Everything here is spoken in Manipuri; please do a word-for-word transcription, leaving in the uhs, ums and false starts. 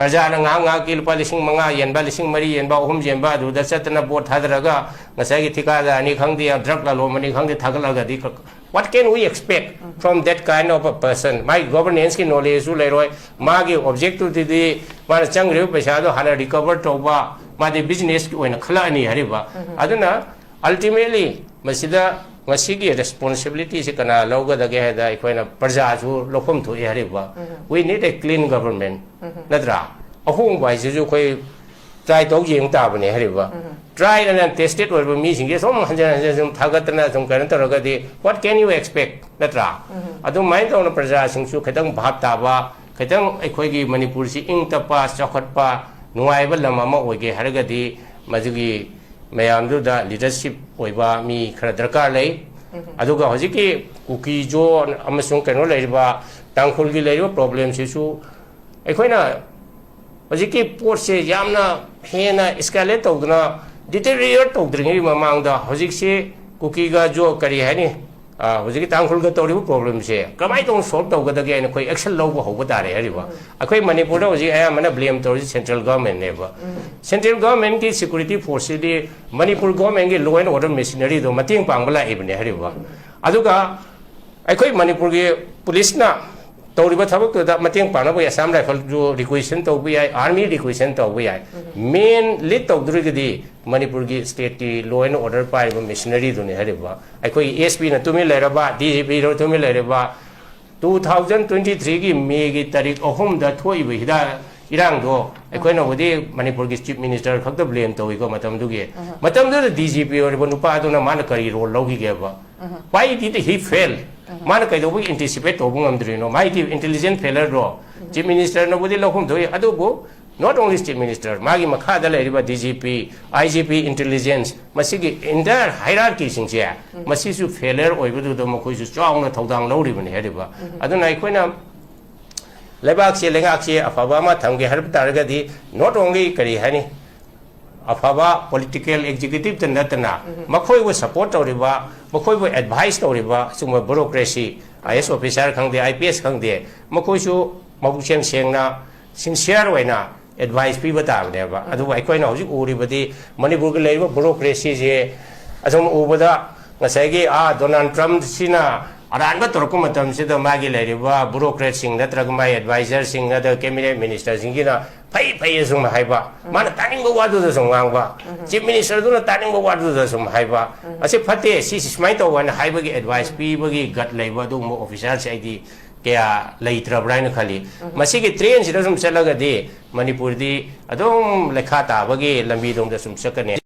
ꯄ꯭ꯔꯖꯥꯅ ꯉꯥꯏꯍꯥꯛ ꯉꯥꯏꯍꯥꯛꯀꯤ ꯂꯨꯄꯥ ꯂꯤꯁꯤꯡ ꯃꯉꯥ ꯌꯦꯟꯕ, ꯂꯤꯁꯤꯡ ꯃꯔꯤ ꯌꯦꯟꯕ, ꯑꯍꯨꯝ ꯌꯦꯟꯕ, ꯑꯗꯨꯗ ꯆꯠꯇꯅ ꯚꯣꯠ ꯊꯥꯗꯔꯒ ꯉꯁꯥꯏꯒꯤ ꯊꯤꯀꯥꯗꯥꯔꯅꯤ ꯈꯪꯗꯦ, ꯗ꯭ꯔꯒ ꯂꯂꯣꯟꯕꯅꯤ ꯈꯪꯗꯦ ꯊꯥꯒꯠꯂꯒꯗꯤ, what can we expect from that kind of a person? ꯃꯥꯒꯤ ꯒꯣꯚꯔꯅꯦꯟꯁꯀꯤ ꯅꯣꯂꯦꯖꯁꯨ ꯂꯩꯔꯣꯏ, ꯃꯥꯒꯤ ꯑꯣꯕꯖꯦꯛꯇꯤꯚꯇꯨꯗꯤ ꯃꯥꯅ ꯆꯪꯈ꯭ꯔꯤꯕ ꯄꯩꯁꯥꯗꯣ ꯍꯥꯟꯅ ꯔꯤꯀꯚꯔ ꯇꯧꯕ, ꯃꯥꯗꯤ ꯕꯤꯖꯤꯅꯦꯁꯀꯤ ꯑꯣꯏꯅ ꯈꯜꯂꯛꯑꯅꯤ ꯍꯥꯏꯔꯤꯕ꯫ ꯑꯗꯨꯅ ꯑꯜꯇꯤꯃꯦꯠꯂꯤ ꯃꯁꯤꯗ ꯉꯁꯤꯒꯤ ꯔꯦꯁꯄꯣꯟꯁꯤꯕꯤꯂꯤꯇꯤꯁꯤ ꯀꯅꯥ ꯂꯧꯒꯗꯒꯦ ꯍꯥꯏꯗ ꯑꯩꯈꯣꯏꯅ ꯄ꯭ꯔꯖꯥꯁꯨ ꯂꯧꯐꯝ ꯊꯣꯛꯏ ꯍꯥꯏꯔꯤꯕ꯫ We need a clean government, ꯅꯠꯇ꯭ꯔꯥ? ꯑꯍꯣꯡꯕ ꯍꯥꯏꯁꯤꯁꯨ ꯑꯩꯈꯣꯏ ꯇ꯭ꯔꯥꯏ ꯇꯧ ꯌꯦꯡ ꯇꯥꯕꯅꯦ ꯍꯥꯏꯔꯤꯕ꯫ Tried and tested ꯑꯣꯏꯕ ꯃꯤꯁꯤꯡꯁꯦ ꯁꯨꯝ ꯍꯟꯖꯤꯟ ꯍꯟꯖꯤꯟ ꯁꯨꯝ ꯊꯥꯒꯠꯇꯅ ꯁꯨꯝ ꯀꯩꯅꯣ ꯇꯧꯔꯒꯗꯤ, what can you expect, ꯅꯠꯇ꯭ꯔꯥ? ꯑꯗꯨꯃꯥꯏꯅ ꯇꯧꯅ ꯄ꯭ꯔꯖꯥꯁꯤꯡꯁꯨ ꯈꯤꯇꯪ ꯚꯥꯞ ꯇꯥꯕ, ꯈꯤꯇꯪ ꯑꯩꯈꯣꯏꯒꯤ ꯃꯅꯤꯄꯨꯔꯁꯤ ꯏꯪ ꯇꯞꯄ, ꯆꯥꯎꯈꯠꯄ, ꯅꯨꯡꯉꯥꯏꯕ ꯂꯝ ꯑꯃ ꯑꯣꯏꯒꯦ ꯍꯥꯏꯔꯒꯗꯤ ꯃꯗꯨꯒꯤ ꯃꯌꯥꯝꯗꯨꯗ ꯂꯤꯗꯔꯁꯤꯞ ꯑꯣꯏꯕ ꯃꯤ ꯈꯔ ꯗꯔꯀꯥꯔ ꯂꯩ꯫ ꯑꯗꯨꯒ ꯍꯧꯖꯤꯛꯀꯤ ꯀꯨꯀꯤ ꯖꯣ ꯑꯃꯁꯨꯡ ꯀꯩꯅꯣ ꯂꯩꯔꯤꯕ ꯇꯥꯡꯈꯨꯜꯒꯤ ꯂꯩꯔꯤꯕ ꯄ꯭ꯔꯣꯕ꯭ꯂꯦꯝꯁꯤꯁꯨ ꯑꯩꯈꯣꯏꯅ ꯍꯧꯖꯤꯛꯀꯤ ꯄꯣꯠꯁꯦ ꯌꯥꯝꯅ ꯍꯦꯟꯅ ꯏꯁꯀꯦꯂꯦꯠ ꯇꯧꯗꯅ, ꯗꯤꯇꯦꯔꯤꯌꯔ ꯇꯧꯗ꯭ꯔꯤꯉꯩꯒꯤ ꯃꯃꯥꯡꯗ ꯍꯧꯖꯤꯛꯁꯤ ꯀꯨꯀꯤꯒ ꯖꯣ ꯀꯔꯤ ꯍꯥꯏꯅꯤ, ꯑ, ꯍꯧꯖꯤꯛꯀꯤ ꯇꯥꯡꯈꯨꯜꯒ ꯇꯧꯔꯤꯕ ꯄ꯭ꯔꯣꯕ꯭ꯂꯦꯝꯁꯦ ꯀꯃꯥꯏꯅ ꯇꯧꯅ ꯁꯣꯜꯕ ꯇꯧꯒꯗꯒꯦ ꯍꯥꯏꯅ ꯑꯩꯈꯣꯏ ꯑꯦꯛꯁꯟ ꯂꯧꯕ ꯍꯧꯕ ꯇꯥꯔꯦ ꯍꯥꯏꯔꯤꯕ꯫ ꯑꯩꯈꯣꯏ ꯃꯅꯤꯄꯨꯔꯗ ꯍꯧꯖꯤꯛ ꯑꯌꯥꯝꯕꯅ ꯕ꯭ꯂꯦꯝ ꯇꯧꯔꯤꯁꯤ ꯁꯦꯟꯇ꯭ꯔꯦꯜ ꯒꯚꯔꯟꯃꯦꯟꯅꯦꯕ꯫ ꯁꯦꯟꯇ꯭ꯔꯦꯜ ꯒꯚꯔꯟꯃꯦꯟꯒꯤ ꯁꯦꯀ꯭ꯌꯨꯔꯤꯇꯤ ꯐꯣꯔꯁꯁꯤꯗꯤ ꯃꯅꯤꯄꯨꯔ ꯒꯚꯔꯟꯃꯦꯟꯒꯤ ꯂꯣ ꯑꯦꯟ ꯑꯣꯔꯗꯔ ꯃꯦꯁꯤꯅꯔꯤꯗꯣ ꯃꯇꯦꯡ ꯄꯥꯡꯕ ꯂꯥꯛꯏꯕꯅꯦ ꯍꯥꯏꯔꯤꯕ꯫ ꯑꯗꯨꯒ ꯑꯩꯈꯣꯏ ꯃꯅꯤꯄꯨꯔꯒꯤ ꯄꯨꯂꯤꯁꯅ ꯇꯧꯔꯤꯕ ꯊꯕꯛꯇꯨꯗ ꯃꯇꯦꯡ ꯄꯥꯡꯅꯕ ꯑꯁꯥꯝ ꯔꯥꯏꯐꯜꯁꯨ ꯔꯤꯀ꯭ꯋꯦꯁꯟ ꯇꯧꯕ ꯌꯥꯏ, ꯑꯥꯔꯃꯤ ꯔꯤꯀ꯭ꯋꯦꯁꯟ ꯇꯧꯕ ꯌꯥꯏ꯫ ꯃꯦꯟ ꯂꯤꯗ ꯇꯧꯗꯣꯔꯤꯒꯗꯤ ꯃꯅꯤꯄꯨꯔꯒꯤ ꯁ꯭ꯇꯦꯠꯀꯤ ꯂꯣ ꯑꯦꯟ ꯑꯣꯔꯗꯔ ꯄꯥꯏꯔꯤꯕ ꯃꯦꯁꯤꯅꯔꯤꯗꯨꯅꯤ ꯍꯥꯏꯔꯤꯕ꯫ ꯑꯩꯈꯣꯏꯒꯤ ꯑꯦꯁ ꯄꯤꯅ ꯇꯨꯃꯤꯟ ꯂꯩꯔꯕ, ꯗꯤ ꯖꯤ ꯄꯤꯅ ꯇꯨꯃꯤꯟ ꯂꯩꯔꯕ꯫ Two thousand twenty threeꯒꯤ ꯃꯦꯒꯤ ꯇꯥꯔꯤꯛ ꯑꯍꯨꯝꯗ ꯊꯣꯛꯏꯕ ꯍꯤꯗꯥꯛ ꯏꯔꯥꯡꯗꯣ ꯑꯩꯈꯣꯏꯅꯕꯨꯗꯤ ꯃꯅꯤꯄꯨꯔꯒꯤ ꯆꯤꯐ ꯃꯤꯅꯤꯁꯇꯔ ꯈꯛꯇ ꯕ꯭ꯂꯦꯝ ꯇꯧꯏꯀꯣ ꯃꯇꯝꯗꯨꯒꯤ꯫ ꯃꯇꯝꯗꯨꯗ ꯗꯤ ꯖꯤ ꯄꯤ ꯑꯣꯏꯔꯤꯕ ꯅꯨꯄꯥꯗꯨꯅ ꯃꯥꯅ ꯀꯔꯤ role ꯂꯧꯈꯤꯒꯦꯕ? Why did he fail? ꯃꯥꯅ ꯀꯩꯗꯧꯕꯒꯤ ꯑꯦꯟꯇꯤꯁꯤꯄꯦꯠ ꯇꯧꯕ ꯉꯝꯗ꯭ꯔꯤꯅꯣ? ꯃꯥꯒꯤ ꯏꯟꯇꯦꯂꯤꯖꯦꯟꯁ ꯐꯦꯂꯔꯗꯣ ꯆꯤꯐ ꯃꯤꯅꯤꯁꯇꯔꯅꯕꯨꯗꯤ ꯂꯧꯐꯝ ꯊꯣꯛꯏ, ꯑꯗꯨꯕꯨ not only chief minister, ꯃꯥꯒꯤ ꯃꯈꯥꯗ ꯂꯩꯔꯤꯕ ꯗꯤ ꯖꯤ ꯄꯤ, ꯑꯥꯏ ꯖꯤ ꯄꯤ, ꯏꯟꯇꯦꯂꯤꯖꯦꯟꯁ, ꯃꯁꯤꯒꯤ ꯏꯟꯇꯥꯌꯔ ꯍꯥꯏꯔꯥꯔꯀꯤꯁꯤꯡꯁꯦ, ꯃꯁꯤꯁꯨ ꯐꯦꯂꯔ ꯑꯣꯏꯕꯗꯨꯗ ꯃꯈꯣꯏꯁꯨ ꯆꯥꯎꯅ ꯊꯧꯗꯥꯡ ꯂꯧꯔꯤꯕꯅꯤ ꯍꯥꯏꯔꯤꯕ꯫ ꯑꯗꯨꯅ ꯑꯩꯈꯣꯏꯅ ꯂꯩꯕꯥꯛꯁꯦ, ꯂꯩꯉꯥꯛꯁꯦ ꯑꯐꯕ ꯑꯃ ꯊꯝꯒꯦ ꯍꯥꯏꯕ ꯇꯥꯔꯒꯗꯤ, not only ꯀꯔꯤ ꯍꯥꯏꯅꯤ, ꯑꯐꯕ ꯄꯣꯂꯤꯇꯤꯀꯦꯜ ꯑꯦꯛꯖꯤꯀ꯭ꯌꯨꯇꯤꯚꯇ ꯅꯠꯇꯅ, ꯃꯈꯣꯏꯕꯨ ꯁꯄꯣꯔꯠ ꯇꯧꯔꯤꯕ, ꯃꯈꯣꯏꯕꯨ ꯑꯦꯗꯚꯥꯏꯁ ꯇꯧꯔꯤꯕ ꯁꯤꯒꯨꯝꯕ ꯕ꯭ꯌꯨꯔꯣꯀ꯭ꯔꯦꯁꯤ, ꯑꯥꯏ ꯑꯦꯁ ꯑꯣꯐꯤꯁꯥꯔ ꯈꯪꯗꯦ, ꯑꯥꯏ ꯄꯤ ꯑꯦꯁ ꯈꯪꯗꯦ, ꯃꯈꯣꯏꯁꯨ ꯃꯕꯨꯛꯆꯦꯜ ꯁꯦꯡꯅ ꯁꯤꯟꯁꯤꯌꯔ ꯑꯣꯏꯅ ꯑꯦꯗꯚꯥꯏꯁ ꯄꯤꯕ ꯇꯥꯕꯅꯦꯕ꯫ ꯑꯗꯨꯕꯨ ꯑꯩꯈꯣꯏꯅ ꯍꯧꯖꯤꯛ ꯎꯔꯤꯕꯗꯤ ꯃꯅꯤꯄꯨꯔꯒꯤ ꯂꯩꯔꯤꯕ ꯕ꯭ꯌꯨꯔꯣꯀ꯭ꯔꯦꯁꯤꯁꯦ ꯑꯁꯨꯝ ꯎꯕꯗ ꯉꯁꯥꯏꯒꯤ, ꯑꯥ, ꯗꯣꯅꯥꯜꯗ ꯇ꯭ꯔꯝꯞꯁꯤꯅ ꯑꯔꯥꯟꯕ ꯇꯧꯔꯛꯄ ꯃꯇꯝꯁꯤꯗ ꯃꯥꯒꯤ ꯂꯩꯔꯤꯕ ꯕ꯭ꯌꯨꯔꯣꯀ꯭ꯔꯦꯠꯁꯤꯡ ꯅꯠꯇ꯭ꯔꯒ ꯃꯥꯒꯤ ꯑꯦꯗꯚꯥꯏꯖꯔꯁꯤꯡ ꯅꯠꯇ꯭ꯔꯒ ꯀꯦꯕꯤꯅꯦꯠ ꯃꯤꯅꯤꯁꯇꯔꯁꯤꯡꯒꯤꯅ ꯐꯩ ꯐꯩ ꯑꯁꯨꯝ ꯍꯥꯏꯕ, ꯃꯥꯅ ꯇꯥꯅꯤꯡꯕ ꯋꯥꯗꯨꯗ ꯁꯨꯝ ꯉꯥꯡꯕ, ꯆꯤꯐ ꯃꯤꯅꯤꯁꯇꯔꯗꯨꯅ ꯇꯥꯅꯤꯡꯕ ꯋꯥꯗꯨꯗ ꯁꯨꯝ ꯍꯥꯏꯕ, "ꯑꯁꯤ ꯐꯠꯇꯦ, ꯁꯤꯁꯤ ꯁꯨꯃꯥꯏꯅ ꯇꯧꯕ" ꯍꯥꯏꯅ ꯍꯥꯏꯕꯒꯤ ꯑꯦꯗꯚꯥꯏꯁ ꯄꯤꯕꯒꯤ ꯒꯠ ꯂꯩꯕ ꯑꯗꯨꯒꯨꯝꯕ ꯑꯣꯐꯤꯁꯥꯔꯁꯦ ꯑꯩꯗꯤ ꯀꯌꯥ ꯂꯩꯇ꯭ꯔꯕ꯭ꯔꯥ ꯍꯥꯏꯅ ꯈꯜꯂꯤ꯫ ꯃꯁꯤꯒꯤ ꯇ꯭ꯔꯦꯟꯁꯤꯗ ꯁꯨꯝ ꯆꯠꯂꯒꯗꯤ ꯃꯅꯤꯄꯨꯔꯗꯤ ꯑꯗꯨꯝ ꯂꯩꯈꯥ ꯇꯥꯕꯒꯤ ꯂꯝꯕꯤꯗꯣꯝꯗ ꯁꯨꯝ ꯆꯠꯀꯅꯤ꯫